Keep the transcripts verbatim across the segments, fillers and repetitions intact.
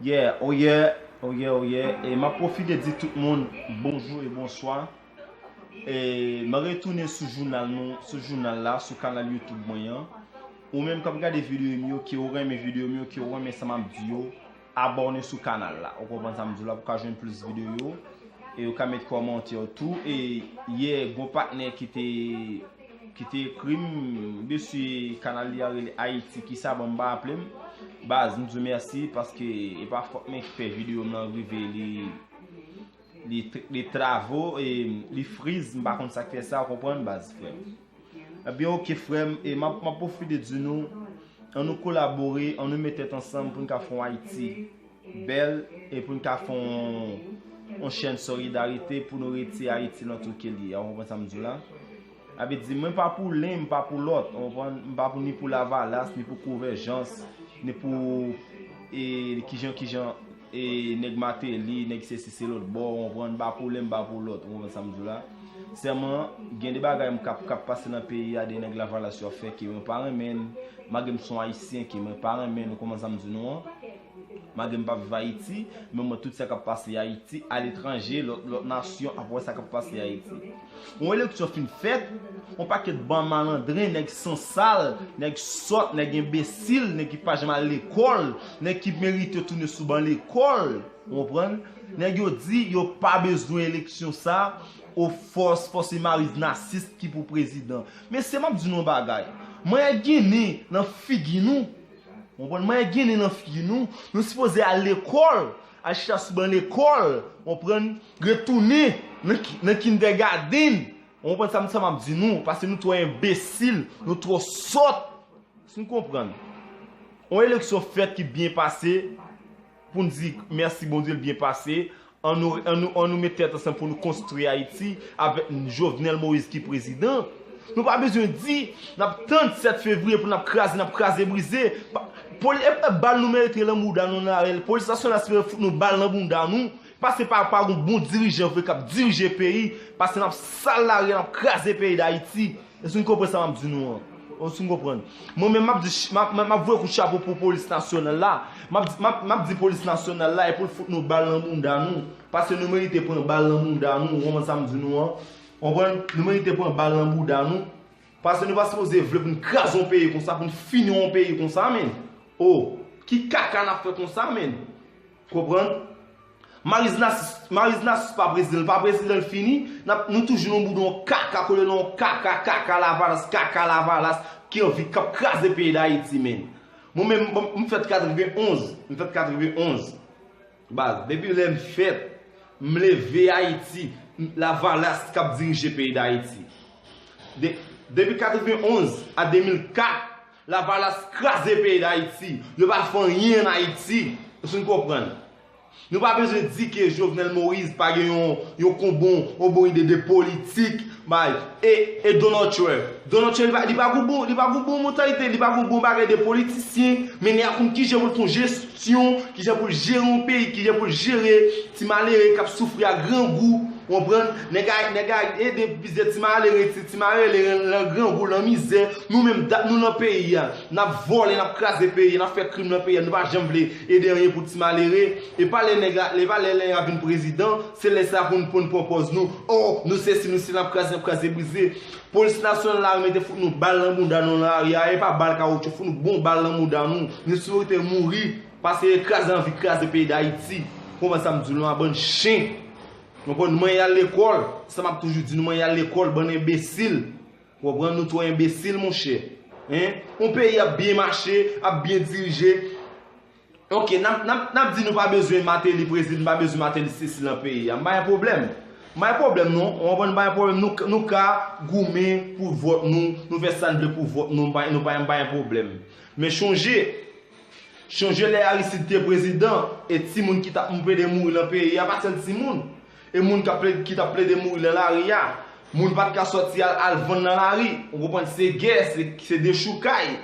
Yeah, oh yeah, oh yeah, oh yeah. E m ap pwofite di tout moun bonjou e bonswa. E m retounen sou jounal nou, sou jounal la, sou kanal YouTube mwen an. Ou menm k ap gade videyo m yo, ke w renmen videyo m yo, ke w renmen sa m ap di yo, abòne sou kanal la. Ou konprann sa m di w la, pou w ka jwenn plis videyo. E ou ka met kòmantè w tou. E yè, gon patnè ki te ki te ekri m desi kanal li a rele Ayiti, kisa bon m pa raple m. Baz, m di w mèsi paske e pa fòt mwen ki fè videyo m nan rive li li, li travo e li friz, m pa konn sa k fè sa, w konprann baz, frè m. Ebyen, oke, frè m, e m ap, m ap pwofite di nou, ann nou kolabore, ann nou met tèt ansanm pou n ka fè yon Ayiti bèl e pou n ka fè yon, yon chèn solidarite pou nou retire Ayiti nan tout ke li ye. Ou konprann sa m di w la? Sa vle di, mwen pa pou len, m pa pou lòt. Ou konprann? M pa pou ni pou Lavalas, ni pou Konvèjans, ni pou e, kijan, kijan e, nèg Mateli, nèg sesi, se lòt bò. Ou konprann? M pa pou len, m pa pou lòt. Ou konprann sa m di w la? Sèlman, gen de bagay m k ap, k ap pase nan peyi a, de nèg Lavalas yo ap fè ke mwen pa renmen. Malgre m se yon Ayisyen ke mwen pa renmen, nou konprann sa m di nou an? Malgre m pa viv Ayiti, men mwen tout sa k ap pase Ayiti, aletranje, lòt, lòt nasyon ap wè sa k ap pase Ayiti. Yon eleksyon fin fèt, yon pakèt bann malandren, nèg sansal, nèg sòt, nèg enbesil, nèg ki pa janm al lekòl, nèg ki merite tounen sou ban lekòl, ou konprann? Nèg yo di yo pa bezwen eleksyon sa, o fòs, fòs se Mariz Nasis ki pou prezidan. Mesye, m ap di nou yon bagay. Manyè ginen nan figi nou, Konprann? Mwen gen li nan figi nou. Nou sipoze al lekòl, al chita sou ban lekòl, konprann? Retounen nan, ki- nan kindergarten. Konprann sa, sa m ap di nou? Paske nou twò enbesil, nou twò sòt. Si nou konprann. Yon eleksyon fèt ki byen pase, pou n di mèsi Bondye, l byen pase. Ann nou, ann nou, ann nou met tèt ansanm pou nou konstwi Ayiti avèk Jovenel Moïse ki prezidan. Nou pa bezwen di, n ap tann sèt fevriye pou n ap kraze, n ap kraze brize. Pa- Poli, e, e, bal nou merite nan bouda nou nan arèl. Polis nasyonal espere fout nou bal nan bouda nou. Paske pa, pa gon bon dirijan vre k ap dirije peyi. Paske n ap sal lari a, n ap kraze peyi Dayiti. Èske nou konprann sa m ap di nou an? Èske nou konprann? Mwen menm, m ap di, m ap, m ap, m ap voye kout chapo pou polis nasyonal la. M ap di, m ap, m ap di polis nasyonal la, e pou l fout nou bal nan bounda nou. Paske nou merite pran bal nan bounda nou, ou konprann sa m di nou an? Konprann? Nou merite pran bal nan bounda nou. Paske nou pa sipoze vle pou n kraze yon peyi konsa, pou n fini yon peyi konsa, menn. O, ki kaka n ap fè konsa, menn? Konprann? Mariz Nasis, Mariz Nasis pa prezidan, li pa prezidan, li fini. N ap, nou toujou nan boudon kaka, kole nan kaka, kaka Lavalas, kaka Lavalas, ki anvi k ap kraze peyi Dayiti, menn. Mwen menm, m, m fèt katrevenonz, m fèt katrevenonz. Baz, depi lè m fèt, m leve Ayiti, m, Lavalas k ap dirije peyi Dayiti. De, depi katrevenonz a de mil kat, Lavalas kraze peyi Dayiti. Yo pa fè anyen ann Ayiti. Èske nou konprann? Nou pa bezwen di ke Jovenel Moïse pa gen yon, yon konbon, yon bon ide de politik, bay, e, e Donald Trump. Donald Trump, li pa, li pa gon bon, li pa gon bon mantalite, li pa gon bon bagay de politisyen, men nèg la konn kijan pou l fè yon jesyon, kijan pou l jere yon peyi, kijan pou l jere ti malere k ap soufri a grangou, ou konprann? Nèg la, nèg la ede plizyè ti malere, ti, ti malere nan grangou, nan mizè. Nou menm, dat nou nan peyi a. N ap vòlè, n ap kraze peyi a, n ap fè krim nan peyi a, nou pa janm vle ede anyen pou ti malere. E pa lè nèg la, e pa lè nèg la vin prezidan, se lè sa pou n, pou n pran pòz nou. O, nou sesi, nou sela, n ap kraze, n ap kraze brize. Polis nasyonal la mete fout nou bal nan bounda nou nan lari a, e pa bal kawotchou, fout nou bon bal nan bounda nou. Nou sipoze mouri, paske kraze anvi kraze peyi Dayiti. Konprann sa m di nou an, bann chen. Konprann, nou manyen al lekòl, sa m ap toujou di, nou manyen al lekòl, bann enbesil. Konprann, nou twò enbesil, monchè. Hein? Yon peyi ap byen mache, ap byen dirije. Oke, n ap, n ap, n ap di nou pa bezwen Mateli prezidan, nou pa bezwen Mateli sesi nan peyi a. M pa gen pwoblèm. M pa gen pwoblèm, non. Ou konprann, m pa gen pwoblèm. Nou, nou ka goumen pou vòt nou, nou fè sa n vle pou vòt nou, m pa, nou pa, m pa gen pwoblèm. Men chonje, chonje lè Aristide te prezidan, e timoun ki t ap plede mouri nan peyi a, pa sèl timoun. E moun k ap plede, ki t ap plede mouri nan lari a. Moun pa t ka sòti al, al vann nan lari. Ou konprann, se gè, se, se dechoukay.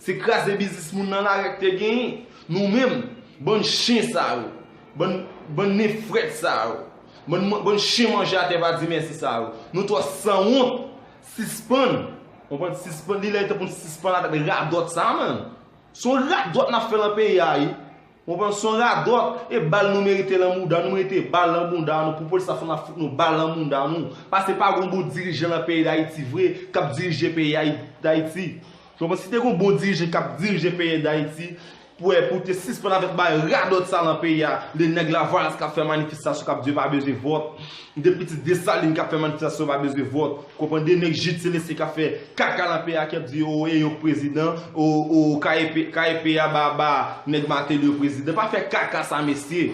Se kraze biznis moun nan lari a k te genyen. Nou menm, bann chen sa yo. Bann, bann nen frèt sa yo. Bann, bann chen manje atè pa di mèsi sa yo. Nou twò sanwont. Sispann. Ou konprann, sispann. Li lè tanpon sispann avèk radòt sa, menn. Se yon radòt n ap fè nan peyi a, wi. Konprann? Se yon radòt, e bal nou merite nan mouda, nou merite bal nan mouda nou, pou polis la fè n ap fout nou bal nan mouda nou. Paske pa gon bon dirijan nan peyi Dayiti vre k ap dirije peyi Ayi- Dayiti. Konprann? Si te gon bon dirijan k ap dirije peyi Dayiti, pou, pou te sispann avèk bay radòt sa nan peyi a, de nèg Lavalas k ap fè manifestasyon, k ap di yo pa bezwen vòt, de pitit Desalin k ap fè manifestasyon, pa bezwen vòt. Konprann? De nèg Jid Selesyen k ap fè kaka nan peyi a, k ap di, o, e yo prezidan, o, o, K E P, K E P a ba, ba nèg Mateli yo prezidan. Pa fè kaka sa, mesye.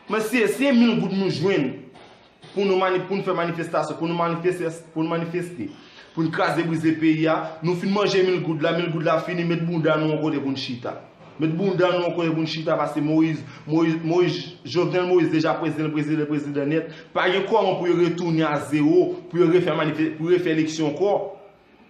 Mesye, se mil goud nou jwenn pou nou mani-, pou nou fè manifestasyon, pou nou manifeste, pou nou manifeste, pou nou kraze brize peyi a. Nou fin manje mil goud la, mil goud la fini, met bounda nou yon kote pou n chita. Met bounda nou yon kote pou n chita, paske Moyiz, Moyiz, Moyiz, Jovenel Moyiz deja prezidan, prezidan, prezidan nèt. Pa gen kòman pou yo retounen a zewo, pou yo refè manife-, pou yo refè eleksyon ankò.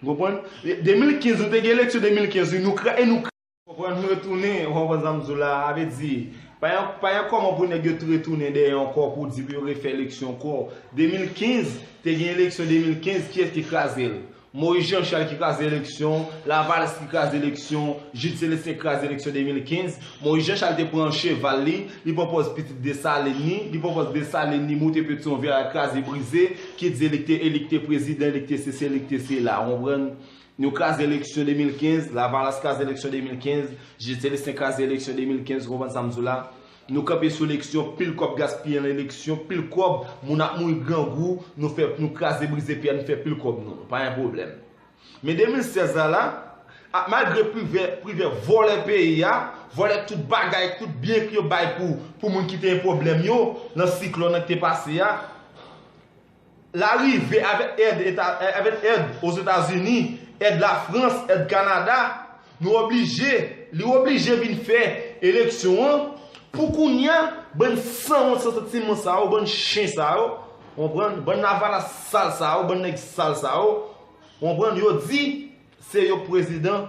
Ou konprann? De mil kenz, nou te gen eleksyon de mil kenz, wi, nou kra-, e nou kra-, konprann, nou retounen, ou konprann sa m di w la, a vle di, pa gen, pa gen kòman pou nèg yo tou retounen dèyè ankò pou di pou yo refè eleksyon ankò. De mil kenz, te gen eleksyon de mil kenz, kiyès ki kraze l? Moyiz Jan Chal ki kraze eleksyon, Lavalas ki kraze eleksyon, Jid Selesyen ki kraze eleksyon de mil kenz. Moyiz Jan Chal te pran cheval li, li pran pòz pitit Desalin li, li pran pòz Desalin li, moute Petyonvil, al kraze brize, ki di li k te, li k te prezidan, li k te sesi, li k te sela, ou konprann? Nou kraze eleksyon de mil kenz, Lavalas kraze eleksyon de mil kenz, Jid Selesyen kraze eleksyon de mil kenz, ou konprann sa m di w la? Nou kanpe sou eleksyon, pil kòb gaspiye nan eleksyon, pil kòb, moun ap mouri grangou, nou fè, nou kraze brize peyi a, nou fè pil kòb nou, pa gen pwoblèm. Men de mil sèz la la, a, malgre Privè, Privè vòlè peyi a, vòlè tout bagay, tout byen ke yo bay pou, pou moun ki te gen pwoblèm yo, nan siklòn nan ki te pase a, l a rive avèk èd Eta-, avèk èd Ozetazini, èd Lafrans, èd Kanada, nou oblije, li oblije vin fè eleksyon an. Pou kounye a, bann sanwont, san santiman sa yo, bann chen sa yo, konprann? Bann Lavalas sal sa yo, bann nèg sal sa yo, konprann? Yo di se yo k prezidan,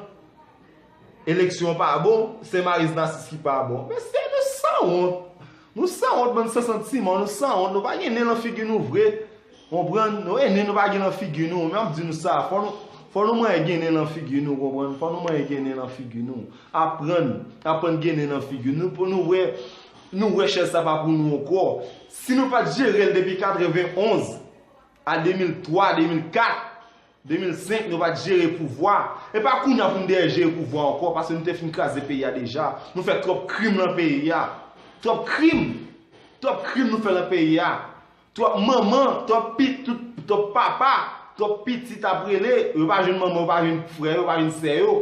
eleksyon an pa bon, se Maryse Narcisse ki pa bon. Mesye, nou sanwont. Nou sanwont, bann san santiman, nou sanwont, nou pa gen nen nan figi nou vre. Konprann? Nou, e nen nou pa gen nan figi nou. Men m ap di nou sa, fò nou, fò nou manyen gen nen nan figi nou, konprann? Fò nou manyen gen nen nan figi nou. Aprann, aprann gen nen nan figi nou, pou nou wè, nou wè chèz sa pa pou nou ankò. Si nou pa t jere l depi katrevenn onz a de mil twa, de mil kat, de mil senk, nou pa t jere pouvwa. E pa kounye a pou n dèyè jere pouvwa ankò, paske nou te fin kraze peyi a deja. Nou fè twòp krim nan peyi a. Twòp krim! Twòp krim nou fè nan peyi a. Twòp manman, twòp pi-, tout, twòp papa, twòp pitit ap rele, yo pa jwenn manman, yo pa jwenn frè yo, yo pa jwenn sè yo,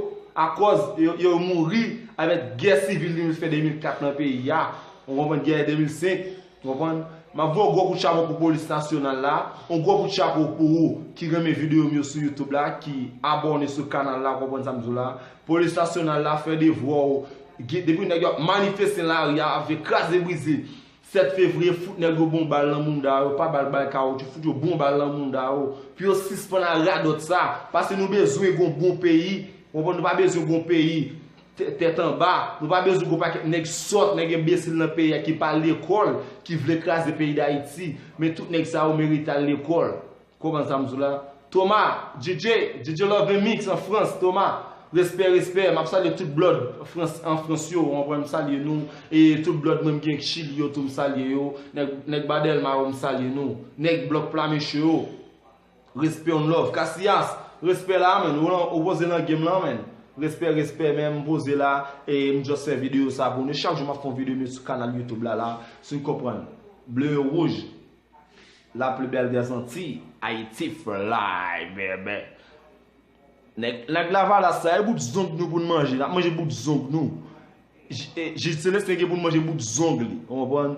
akòz yo, yo mouri avèk gè sivil nou fè de mil kat nan peyi a. Ou konprann, gè de mil senk, ou konprann? M ap voye yon gwo kout chapo pou polis nasyonal la, yon gwo kout chapo pou ou ki renmen videyo m yo sou YouTube la, ki abòne sou kanal la, ou konprann sa m di w la. Polis nasyonal la, fè devwa w. Gen, depi nèg yo ap manifeste nan lari a, ap vin kraze brize, sèt fevriye, fout nèg yo bon bal nan mounda yo, pa bal, bal kawotchou, fout yo bon bal nan mounda yo, pou yo sispann a radòt sa, paske nou bezwen gon bon peyi, konprann, nou pa bezwen gon peyi tè-, tèt anba, nou pa bezwen gon pakèt nèg sòt, nèg enbesil nan peyi a ki pa al lekòl, ki vle kraze peyi Dayiti, men tout nèg sa yo merite al lekòl. Konprann sa m di w la? Thomas, J J, J J Love Mix an Frans, Thomas, respè, respè, m ap salye tout blòd Frans, an Frans yo, w konprann, m salye nou, e tout blòd mwen m gen Chili yo tou, m salye yo, nèg, nèg Ba Dèlma yo, m salye nou, nèg Blòk Pla Meche yo, respè, on love, Casillas, respè la, man, ou, ou poze nan game lan, man, respè, respè, men m poze la, e m just fè videyo sa pou nou, chak jou m ap fè yon videyo sou kanal YouTube la, la, si n konprann, ble e wouj. La plus belle des Antilles, Haïti for life, baby. Nèg, nèg Lavalas sa, e bout zong nou pou n manje. N ap manje bout zong nou. J-, e, Jij Selestin gen pou l manje bout zong li. Ou konprann?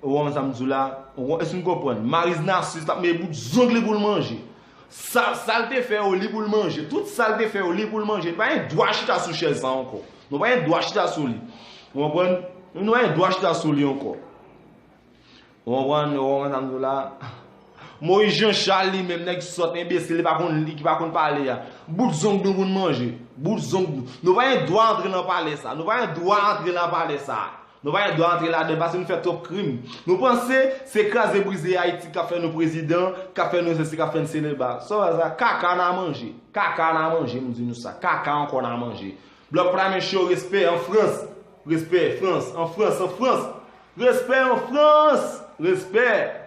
Ou konprann sa m di w la? Ou konprann? Èske n konprann? Maryse Narcisse t ap mete bout zong li pou l manje. Sa, sa l te fè yo, li pou l manje. Tout sa l te fè yo, li pou l manje. Li pa gen dwa chita sou chèz sa ankò. Nou pa gen dwa chita sou li. Ou konprann? Nou pa gen dwa chita sou li ankò. Ou konprann, ou konprann sa m di w la? Moyiz Jan Chal li menm, nèg sòt, enbesil, li pa konn li, ki pa konn pale a. Bout zong nou pou n manje. Bout zong nou. Nou pa gen dwa antre nan palè sa. Nou pa gen dwa antre nan palè sa. Nou pa gen dwa antre ladan l paske nou fè twòp krim. Nou panse se kraze brize Ayiti k ap fè nou prezidan, k ap fè nou sesi, k ap fè n seleba. Sa w wè sa? Kaka n a manje. Kaka n a manje, m di nou sa. Kaka ankò n a manje. Blòk Pla Meche yo, respè an Frans. Respè, Frans, an Frans, an Frans. Respè, an Frans. Respè.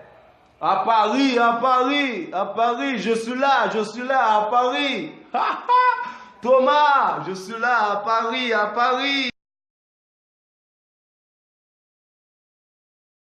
À Paris, à Paris, à Paris, je suis là, je suis là, à Paris. Thomas, je suis là, à Paris, à Paris.